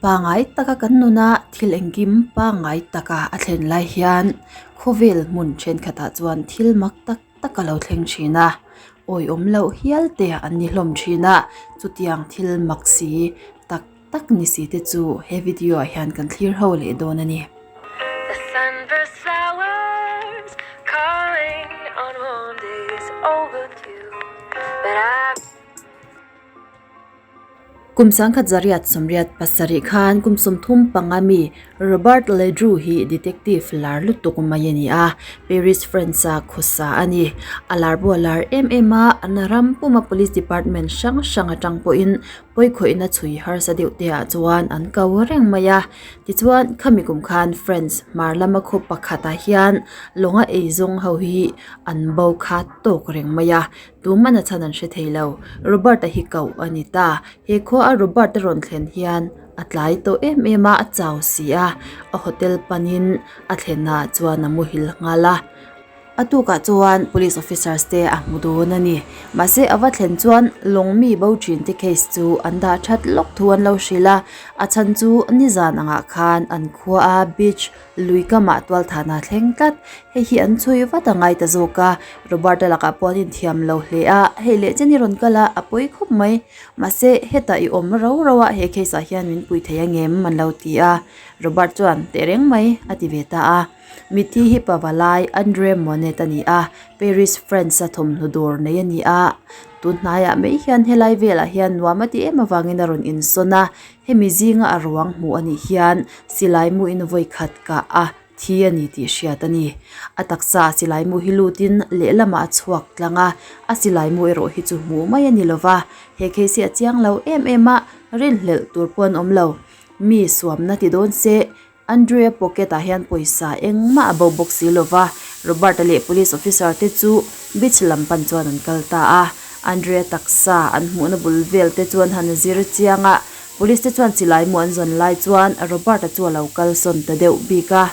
Pangngai taka kan nuna thil engkim pangngai taka a thlen lai hian khawvel hmun thenkhatah chuan thil mak tak tak a lo thleng thin a, awihawm loh hial te an ni hlawm thin a, chutiang thil mak si tak tak ni si te chu he video ah hian kan thlir ho leh dawn a ni. Kum sangkhat zariat sawmriat pasarih khan kum 35 mi Robert Ledru hi detective lar lutuk mai a ni a, Paris, France-a khawsa a ni. A lar pawh a lar em em a, an ram puma police department hrang hrang atang pawhin pawikhawihna chhui harsa deuh te ah chuan an ko reng mai a. Tichuan, khami kum khan France hmar lama khaw pakhatah hian lawnga eizawng ho hi an bo kha tawk reng mai a. Tuman a chhan an hre thei lo. Robert-a hi koh a ni ta. He khua a Robert-a rawn thlen hian a tlai tawh em em a, a chau si a. A hotel panin a thlenah chuan a muhil nghal a. A tukah chuan police officers te a hmu dawn a ni. Mahse a va thlen chuan lawng mi bo thin te case chu an dah that lawk thu an lo hrilh a. A chhan chu nizan angah khan an khua a beach Lui kamah tualthahna thleng tlat. Hei hi an chhui vat a ngai ta zawk a, Robert-a lakah pawh an inthiam lo hle a, hei leh chen i rawn kal a, a pawi khawp mai. Mahse, hetah i awm ro ro a, he case ah hian min pui thei angem? an lo ti a. Robert chuan, Teh reng mai, a ti ve ta a. Mitthi hi pavalai Andre Monet a ni a, Paris, France-a thawmhnaw dawr nei a ni a. Tun hnaiah mai hian helai velah hian nuam a ti em avangin a rawn insawn a, Hemi zinga a ruang hmuh a nih hian silai mu in vawi khat kah a thi a ni tih hriat a ni. A taksa ah silai mu hi lutin lehlamah a chhuak tlang a, a silai mu erawh hi chu hmuh mai a ni lova, he case hi a chiang lo em em a, rinhlelh tur pawh an awm lo. Mi suamna ti dawn se Andrea pocket ah hian pawisa engmah a bo bawk si lova, Robert-a leh police officer te chu beach lam pan chuan an kal ta a. Andrea taksa an hmuhna bul vel te chu an han zir chiang a, police te chuan chilai mu an zawn lai chuan Robert-a chu a lo kal sawn ta deuh bik a.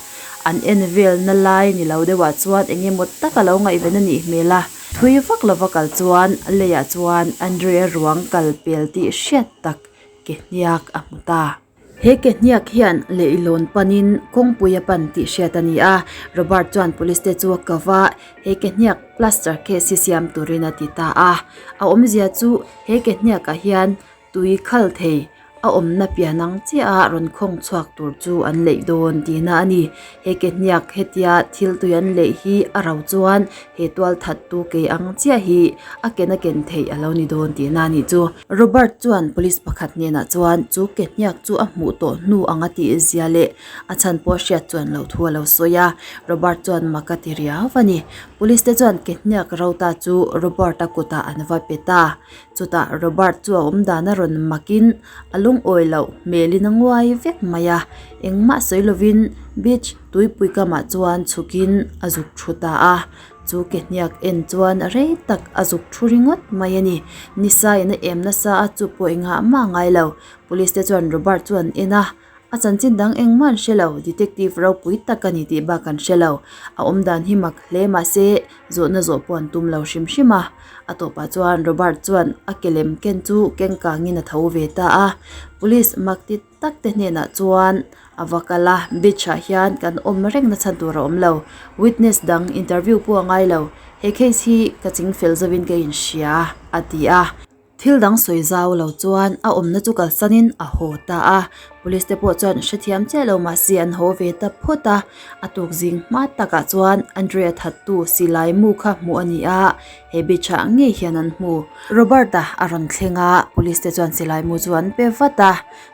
An en vel na lai ni lo deuhah chuan eng emaw tak a lo ngaihven a nih hmel a, thui vak lova kal chuan leiah chuan Andrea ruang kal pel tih hriat tak ke hniak a hmu ta. He ke hniak hian leihlawn panin kawngpui a pan tih hriat a ni a, Robert chuan police te chu a ko va, he ke hniak plaster case hi siam turin a ti ta a. A awmzia chu he ke hniakah hian tui khal thei a awmna pian ang chiah a rawn khawng chhuak tur chu an leih dawn tihna a ni. He ke hniak hetia thil tui an leih hi a ro chuan he tual that tu ke ang chiah hi a ken a ken theih a lo ni dawn tihna a nih chu. Robert chuan police pakhat hnenah chuan chu ke hniak chu a hmuh tawh hnu anga tih zia leh a chhan pawh hriat chuan loh thu a lo sawi a, Robert chuan mak a ti riau a ni. Police te chuan ke hniak ro ta chu Robert-a kutah an va pe ta. Chutah Robert chu a awm dan a rawn makin a lungawi loh hmelin a nguai vek mai a, engmah sawi lovin beach tuipui kamah chuan chhukin a zuk thu ta a. Chu ke hniak en chuan rei tak a zuk thu ringawt mai a ni. Nisa in a em nasa a, chu pawh engah mah a ngai lo. Police te chuan Robert chu an en a, a chanchin dang engmah an hre lo, detective ropui tak a ni tih bak an hre lo. A awmdan hi mak hle mahse zawhna zawh pawh an tum lo hrim hrim a. A tawpah chuan Robert chuan a ke lem ken chu keng kangin a tho ve ta a. Police mak ti tak te hnenah chuan a va kal a, beach ah hian kan awm reng na chhan tur a awm lo, witness dang interview pawh a ngai lo, he case hi ka ching fel zo in ka inhria a ti a. Thil dang sawi zau lo chuan a awmna chu kalsanin a haw ta a, police te pawh chuan hrethiam chiah lo mahse an haw ve ta phawt a, a tuk zing hma takah chuan Andrea thattu silai mu kha hmuh a ni a, He beach ah ngei hian an hmu. Robert-a a rawn thleng a, police te chuan silai mu chu an pe vat a,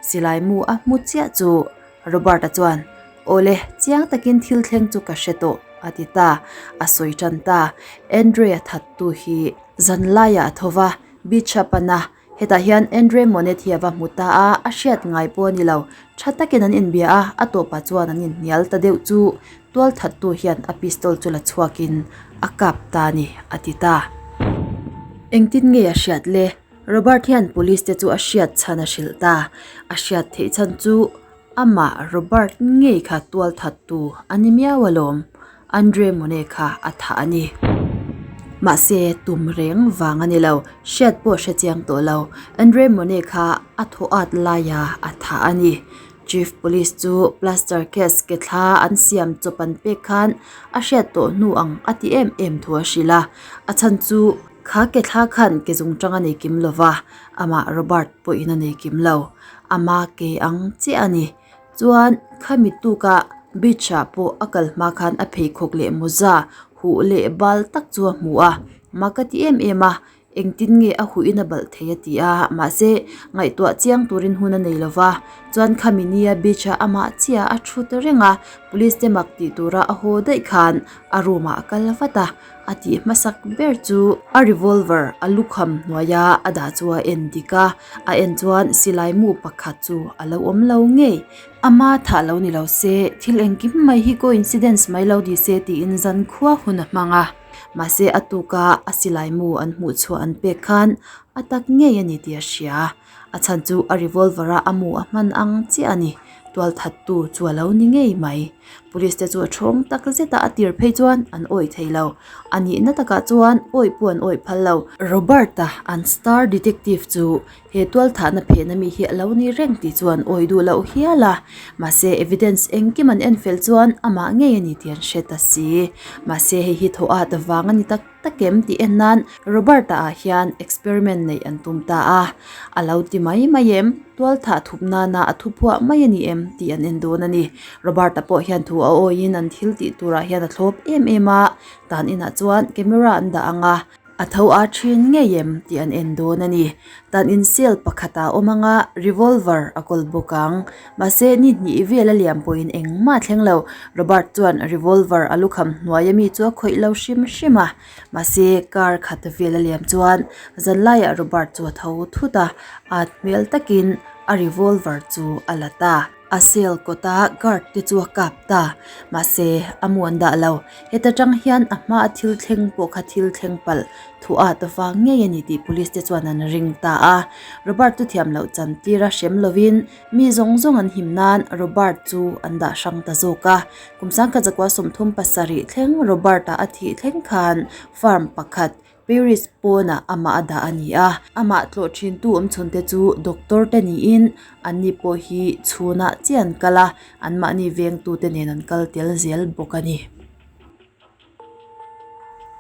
silai mu a hmu chiah chu Robert-a chuan, Awle, chiang takin thil thleng chu ka hre tawh, a ti ta. A sawi tan ta. Andre-a thattu hi zanlaiah a tho va, beach a pan a, hetah hian Andre Monet hi a va hmu ta a, a hriat ngai pawh a ni lo. Tha takin an inbia a, a tawpah chuan an inhnial ta deuh chu Tual thattu hian a pistol chu la chhuakin a kap ta a ni, a ti ta. Engtin nge a hriat le? Robert hian police te chu a hriat chhan a hrilh ta. A hriat theih chhan chu amah Robert ngei kha tual thattu a ni miau alawm, Andre Monet kha a thah a ni. Mahse, tum reng vang a ni lo, hriat pawh hre chiang tawh lo. Andre Monet kha a thaw at laia a thah a ni. Chief Police chu plaster cast ke thla an siam chawp an pek khan a hriat tawh hnu ang a ti em em thu a hrilh a, a chhan chu kha ke thla khan ke zung tang a nei kim lo va, amah Robert pawhin a nei kim lo, ama ke ang chiah a ni. Chuan khami tuka beach ah pawh a kal hma khan a pheikhawk leh mawza huh leh bal tak chu a hmu a, mak a ti em em a, Engtin nge a huhin a balh thei a ti a, mahse ngaihtuah chiang turin hun a nei lo va, chuan khami nia beach ah amah chiah a thu ta reng a, police te mak tih tura a haw daih khan a room ah a kal vat a, a tih hmasak ber chu a revolver a lukham hnuaia a dah chu a en dik a, a en chuan silai mu pakhat chu a lo awm lo ngei, ama thah lo ni lo se thil engkim mai hi coincidence mai lo ni se tiin zankhua hun a hmang a. Mahse a tuka a silai mu an hmuh chhuah an pek khan a tak ngei a ni tih a hria. A chhan chu a revolver a a mu a hman ang chiah a ni. Tualthattu chu a lo ni ngei mai. Police te chu a thawng tak zet a, a tir phei chuan an awih thei lo. A nihna takah chuan awih pawh an awih phal lo. Robert-a an star detective chu He tualthahna phehna mi hi a lo ni reng tih chuan awi duh loh hial a, mahse evidence engkim an en fel chuan amah ngei a ni tih an hre ta si. Mahse hei hi thaw at vang a ni tak tak em tih en nan Robert-a ah hian experiment neih an tum ta a, a lo ti mai mai em, tualthah thup nana a thuphuah mai a ni em tih an en dawn a ni. Robert-a pawh hian thu a awiin an thil tih turah hian a thlawp em em a, tan inah chuan camera an dah ang a, A tho a thin ngei em tih an en dawn a ni. Tan in cell pakhat ah awm anga revolver a kawl bawk ang. Mahse ni hnih vel a liam pawhin engmah a thleng lo. Robert chuan revolver a lukham hnuai ami chu a khawih lo hrim hrim a. Mahse kar khat vel a liam chuan zanlaiah Robert chu a tho thut a, at hmel takin a revolver chu a la ta. A cell kawta guard te chu a kap ta. Mahse a mu an dah lo. Heta tang hian a hmaa thil thleng pawh kha thil thleng palh thu at vang ngei a ni tih police te chuan an ring ta a. Robert chu thiam loh chan tir a hrem lovin mi zawng zawng an him nan Robert chu an dah hrang ta zawk a. Kum sangkhat zakua 37 thleng Robert-a a thih thleng khan farm pakhat Paris pawnah amah a dah a ni a, amah tlawh thintu awmchhun te chu doctor te niin anni pawh hi chhunah chiah an kal a, anmahni vengtu te nen an kal tel zel bawk a ni.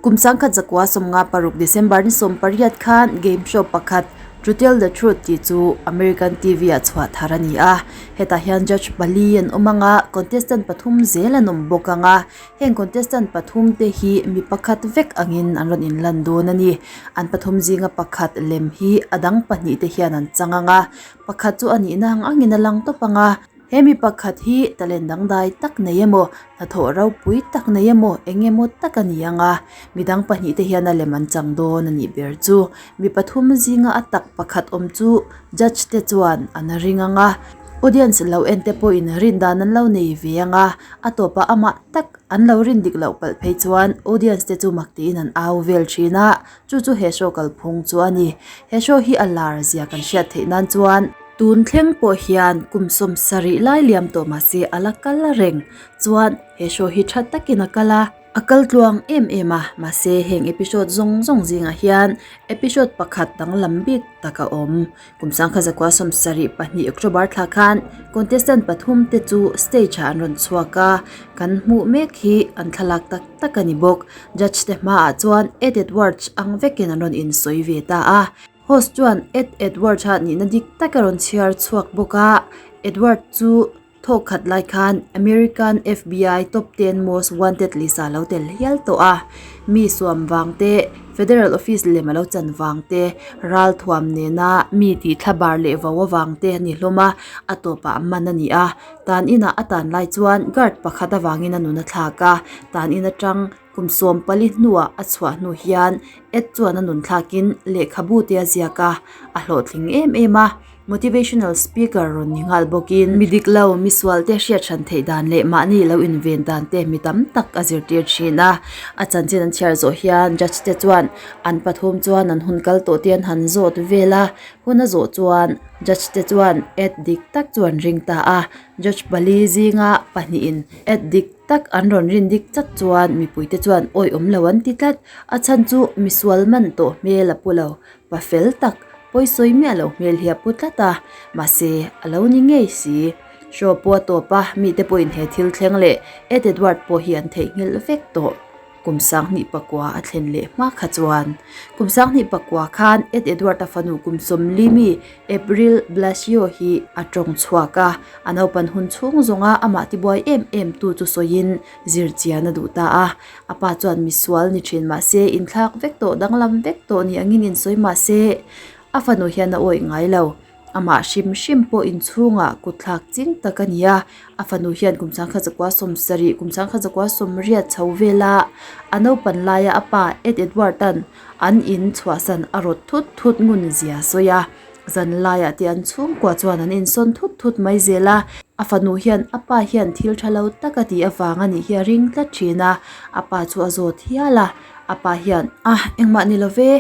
Kum sangkhat zakua 56 December ni 18 khan game show pakhat To Tell The Truth tih chu American T_V ah chhuah thar a ni a, hetah hian judge pali an awm ang a, contestant pathum zel an awm bawk ang a. Heng contestant pathum te hi mi pakhat vek angin an rawn inlan dawn a ni. An pathum zinga pakhat lem hi a dang pahnih te hian an chang ang a, pakhat chu a nihna ang angin a lang tawp ang a. He mi pakhat hi talent dangdai tak nei emaw, hnathawh ropui tak nei emaw eng emaw tak a ni ang a, mi dang pahnih te hian a lem an chang dawn a nih ber chu. Mi pathum zinga a tak pakhat awm chu judge te chuan an ring ang a. Audience lo en te pawhin rin dan an lo nei ve ang a, a tawpah amah tak an lo rin dik loh palh phei chuan audience te chu mak tiin an au vel thin a, chu chu he show kalphung chu a ni. He show hi a lar zia kan hriat theih nan chuan tun thleng pawh hian kum 70 lai liam tawh mahse a la kal reng chuan he show hi tha takin a kal a. A kal tluang em em a, mahse heng episode zawng zawng zingah hian episode pakhat danglam bik tak a awm. Kum sangkhat zakua 72 October thla khan contestant pathum te chu stage ah an rawn chhuak a, kan hmuh mek hi an thlalak tak tak a ni bawk. Judge te hmaah chuan Ed Edwards ang vekin an rawn insawi ve ta a. Host chuan Ed Edwards a nihna dik tak a rawn chhiar chhuak bawk a, Edward chu Thawk khat lai khan American FBI Top Ten Most Wanted list ah lo tel hial tawh a, mi suam vang te, Federal Office lem a lo chan vang te, ral thuam nena mi tih thla bar leh vo avang te a ni hlawm a, a tawpah man a ni a. Tan inah a tan lai chuan guard pakhat avangin a nun a thlak a, tan in atang kum 14 hnuah a chhuah hnu hian Ed chuan a nun thlakin lehkhabu te a ziak a, a hlawhtling em em a. Motivational speaker rawn ni nghal bawkin mi dik lo, mi sual te hriat hran theih dan leh mahni lo inven dan te mi tam tak a zirtir thin a. A chanchin an chhiar zawh hian judge te chuan an pathum chuan an hun kal tawh te an han zawt vel a, hun a zawh chuan judge te chuan ad dik tak chu an ring ta a, judge pali zinga pahnihin ad dik tak an rawn rin dik chat chuan mipui te chuan awi awm lo an ti tlat, a chhan chu misual man tawh hmel a pu lo, Pa fel tak, pawisawi miah loh hmel hi a pu tlat a, mahse a lo ni ngei si. Show pawh a tawp a, mite pawhin he thil thleng leh Ed Edward pawh hi an theihnghilh vek tawh. Kum sanghnih pakua a thlen leh hma kha chuan. Kum sanghnih pakua khan Ed Edward-a fanu kum sawmli mi April Blasio hi a tawng chhuak a, a naupan hun chhung zawnga amah tibuai em em tu chu sawiin zir chian a duh ta a. A pa chuan misual ni thin mah se, inthlak vek tawh danglam vek tawh ni angin insawi mah se, a fanu hian a awih ngai lo. Amah hrim hrim pawh inchhungah kutthlak ching tak a ni a, a fanu hian kum sangkhat zakua sawmsarih kum sangkhat zakua sawmriat chho vela a naupan laia a pa Ed Edward-a'n an in chhuahsan a rawt thut thut ngun zia a sawi a, zan laiah te an chhungkua chuan an insawn thut thut mai zel a, a fanu hian a pa hian thil tha lo tak a tih avang a nih hi a ring tlat thin a, a pa chu a zawt hial a, a pa hian a engmah ni lo ve.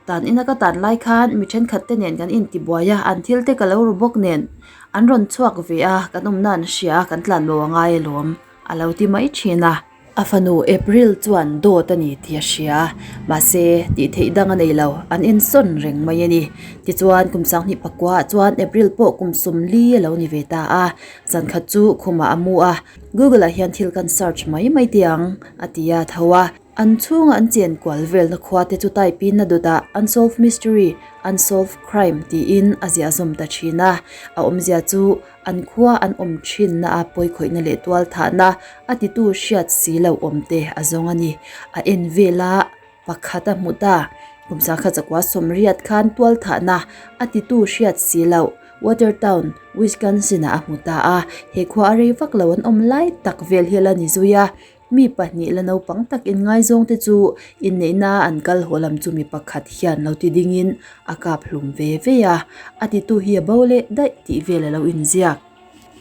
Tan ina ka tan lai khan mi thenkhat te nen kan intibuai a, an thil te ka lo ru bawk nen an rawn chhuak ve a, kan awmna an hria a, kan tlan lo a ngai alawm a lo ti mai thin a. A fanu April chuan dawt a ni tih a hria a, mahse tih theih dang a nei lo, an insawn reng mai a ni. Tichuan kum sanghnih pakua ah chuan April pawh kum sawmli a lo ni ve ta a, zankhat chu khumah a mu a, Google ah hian thil kan search mai mai teh ang a ti a tho a. An chhunga an chen kual velna khua te chu type in a dawtah Unsolved Mystery, Unsolved Crime tiin a ziah zawm ta thin a. A awmzia chu an khua an awm thinna a pawikhawihna leh tualthahna a titu hriat si lo awm te a zawng a ni. A en vela pakhat a hmu ta. Kum sangkhat zakua sawmriat khan tualthahna a titu hriat si loh Watertown, Wisconsin-ah a hmu ta a. He khua a rei vak lo an awm lai tak vel hi a la ni zui a. Mi pahnih la naupang tak inngaizawng te chu inneihna an kal haw lam chu mi pakhat hian lo ti dingin a kap hlum ve ve a, a titu hi a bo leh daih tih vel a lo inziak.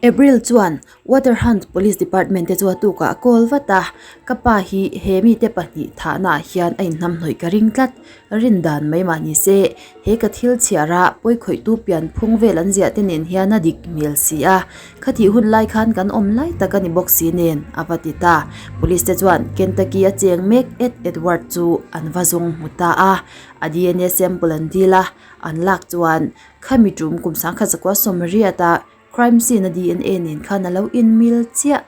April chuan Waterhunt Police Department te chu a tukah a call vat a, ka pa hi he mite pahnih thahnaah hian a inhnamhnawih ka ring tlat, rin dan mai mah ni se, he ka thil chhiar a pawikhawihtu pian phung vel an ziah te nen hian a dik hmel si a, Khatih hun lai khan kan awm lai tak a ni bawk si nen, a va ti ta. Police te chuan Kentucky a cheng mek Ed Edward chu an va zawng hmu ta a, a dna sample an dil a, an lak chuan khami tum kum sangkhat zakua sawmriat a crime scene a dna nen khan a lo inmil chiah.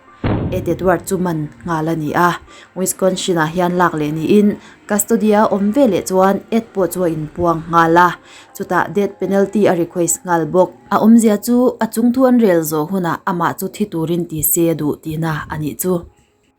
Ed Edward chu man nghal a ni a, Wisconsin ah hian lak leh niin custody a awm ve leh chuan Ed pawh chu a inpuang nghal a, chutah death penalty a request nghal bawk. A awmzia chu a chungthu an rel zawh hunah amah chu thi turin ti se a duh tihna a nih chu.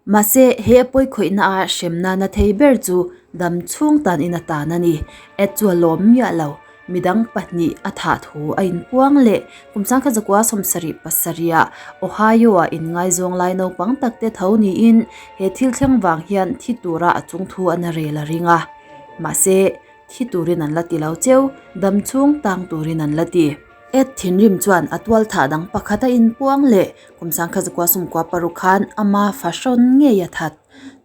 Mahse, he a pawikhawihna a hremna na thei ber chu dam chhung tan in a tan a ni. Ed chu a lawm miah lo. Midang pahnih a thah thu a inpuang leh kum sangkhat zakua sawmsarih pasarihah Ohio-ah inngaizawng lai naupang tak te tho niin he thil thleng vang hian thi tura a chungthu an a rel a ring a. Mahse, thi turin an la ti lo cheu, dam chhung tang turin an la ti. Ed thinrim chuan a tual thah dang pakhat a inpuang leh kum sangkhat zakua sumkua paruk khan ama fahrawn ngei a that.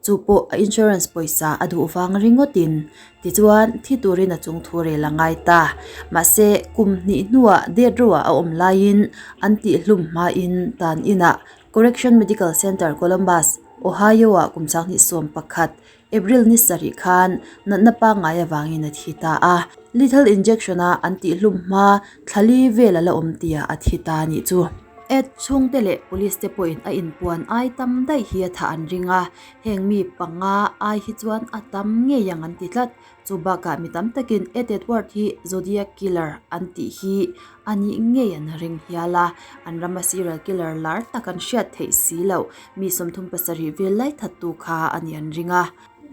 Chu pawh a insurance pawisa a duh vang ringawtin tichuan thi turin a chung thu rel a ngai ta. Mahse, kum hnih hnuah death row ah a awm laiin an tihhlum hmain tan inah Correction Medical Center Columbus, Ohio ah kum sanghnih 11 April ni sarih khan natna pangngai avangin a thi ta a. Lethal injection a an tihhlum hma thla li vel a la awm tia a thi ta a nih chu. Ed chhungte leh police te pawhin a inpuan ai tam daih hi a thah an ring a, heng mi panga ai hi chuan a tam ngei ang an ti tlat. Chu bakah mi tam takin Ed Edward hi Zodiac Killer an tih hi a nih ngei an ring hial a, an rama serial killer lar tak an hriat theih si loh mi 37 vel lai thattu kha a nih an ring a.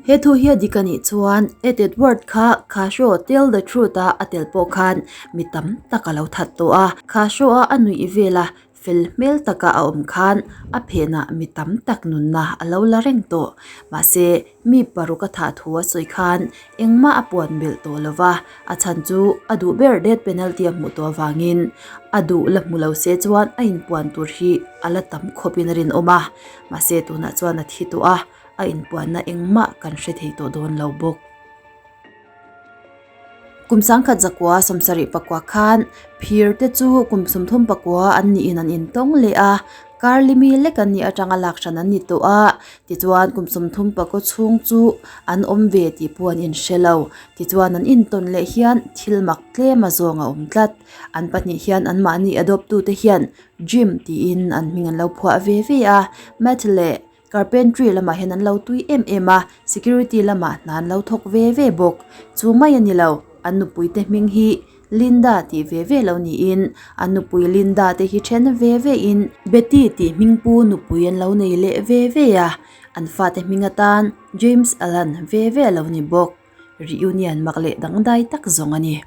He thu hi a dik a nih chuan Ed Edward kha kha show Tell the Truth a a tel pawh khan mi tam tak a lo that tawh a, kha show a a nuih vela fel hmel taka a awm khan a phenah mi tam tak nunna a lo la reng tawh. Mahse, mi paruk a thah thu a sawi khan engmah a puan belh tawh lo va, a chhan chu a duh ber death penalty a hmuh tawh avangin a duh la hmu lo se chuan a inpuan tur hi a la tam khawpin a rinawm a. Mahse, tunah chuan a thi tawh a, a inpuanna engmah kan hre thei tawh dawn lo bawk. Kum sangkhat zakua sawmsarih pakua khan phir te chu kum 30 pakua an niin an intawng leh a, Kar li mi lek an nih atanga lak hran an ni tawh a, tichuan kum 30 pakaw chhung chu an awm ve tih pawh an inhre lo. Tichuan an intawn leh hian thil mak tlem a zawng a awm tlat. An pahnih hian anmahni adopt tute hian Jim tiin an hming an lo phuah ve ve a, Matt leh Carpentry lamah hian an lo tui em em a, security lamah hna an lo thawk ve ve bawk. Chu mai a ni lo, an nupui te hming hi Linda tih ve ve lo niin an nupui Linda te hi then ve ve in Betty tih hming pu nupui an lo nei leh ve ve a, an fate hming atan James Allan ve ve a lo ni bawk. Reunion mak leh dangdai tak zawng a ni.